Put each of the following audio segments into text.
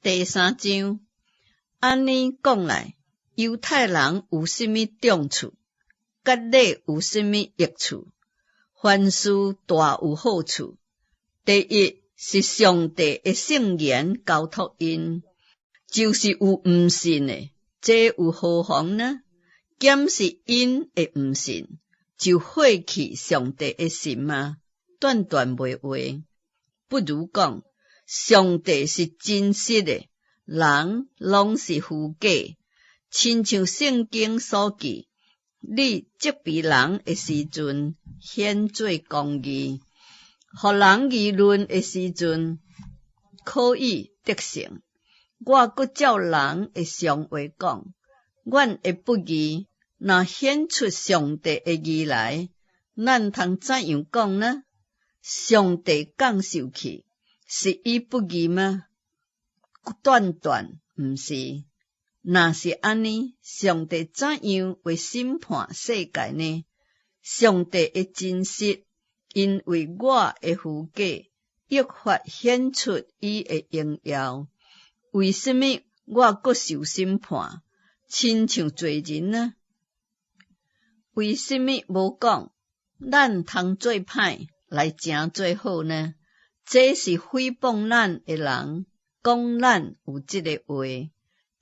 第三章，按呢講來，猶太人有啥物長處？割禮有啥物益處？凡事大有好處。第一是上帝的聖言交託𪜶，就是有毋信的，這有何妨呢？敢是𪜶的毋信，就廢去上帝的信嗎？斷斷袂話。不如講，上帝是真實的，人攏是虛假。親像聖經所記：你責備人的時陣，顯做公義；予人議論的時陣，可以得勝。我閣照人的常話講，阮的不義若顯出上帝的義來，咱通怎樣講呢？上帝降受氣，是伊不義嗎？斷斷毋是。若是按呢，上帝怎樣會審判世界呢？上帝的真實，因為我的虛假，越發顯出伊的榮耀。為什麼我閣受審判，親像罪人呢？為什麼無講咱通做歹來成做好呢？這是誹謗咱的人講咱有這个話，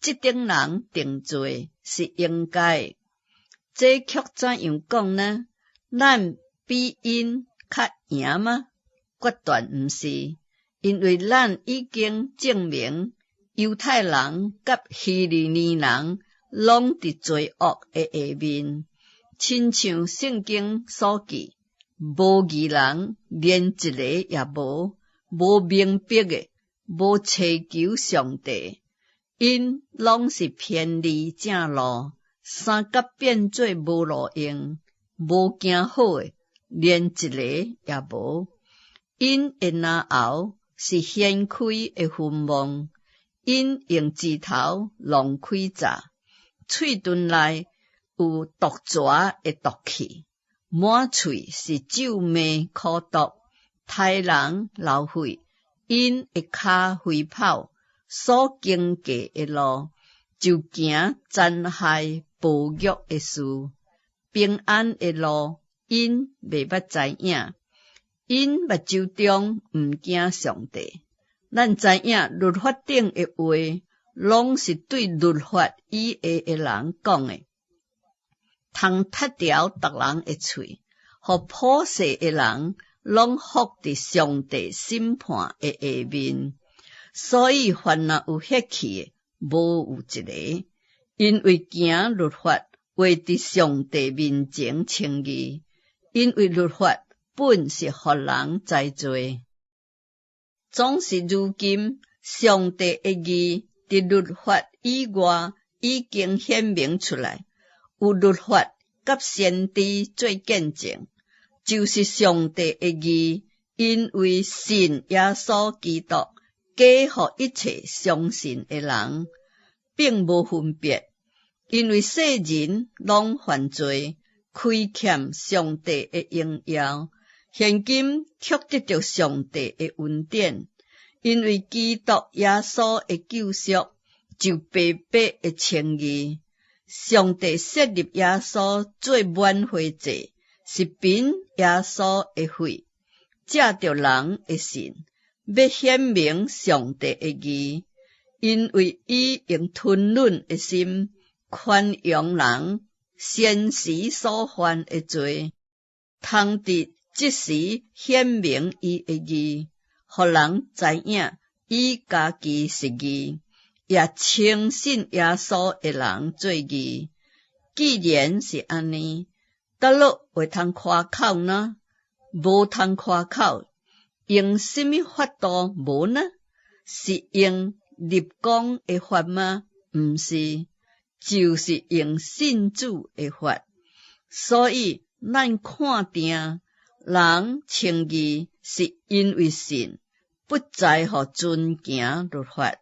這等人定罪是應該。這卻怎樣講呢？咱比𪜶較贏嗎？決斷毋是，因為咱已經證明猶太人佮希利尼人攏佇罪惡的下面，親像聖經所記：無義人連一个也無，無明白的，無尋求上帝，𪜶攏是偏離正路，相佮變做無路用，無行好的，連一个也無。𪜶的嚨喉是掀開的墳墓，𪜶用舌頭弄開詐，喙唇內有毒蛇的毒氣，滿喙是咒罵苦毒，刣人流血，𪜶的跤飛跑，所經過的路，就行殘害暴虐的事。平安的路，𪜶袂捌知影。𪜶目睭中毋驚上帝。咱知影律法頂的話，攏是對律法以下的人講的，通拆掉逐人的喙，予普世的人攏伏佇上帝審判的下面。所以，凡若有血氣的，無有一个，因為行律法會佇上帝面前稱義，因為律法本是予人知罪。總是如今，上帝的義佇律法以外已經顯明出來，有律法佮先知做見證，就是上帝的義，因為信耶穌基督，加予一切相信的人，並無分別，因為世人攏犯罪，虧欠上帝的榮耀。現今卻得著上帝的恩典，因為基督耶穌的救贖，就白白的稱義。上帝設立耶穌做挽回祭，是憑耶穌的血，藉著人的信，欲顯明上帝的義，因為伊用吞忍的心寬容人先時所犯的罪，通佇這時顯明伊的義，予人知影伊家己是義，也稱信耶穌的人做義。既然是按呢，佗落會通誇口呢？無通誇口，用什麼法度無呢？是用立功的法嗎？毋是，就是用信主的法。所以咱看定人稱義是因為信，不在乎遵行律法。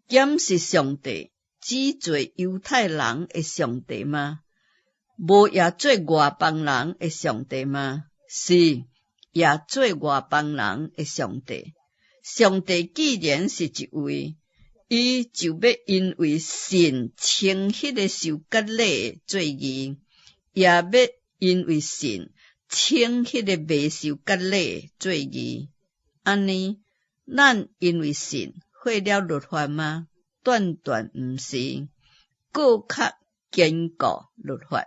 敢是上帝只做猶太人的上帝嗎？無也做外邦人的上帝嗎？是，也做外邦人的上帝。上帝既然是一位，伊就欲因為信稱彼个受割禮的做義，也欲因為信稱彼个未受割禮的做義。按呢，咱因為信廢了律法嗎？斷斷毋是，閣較堅固律法。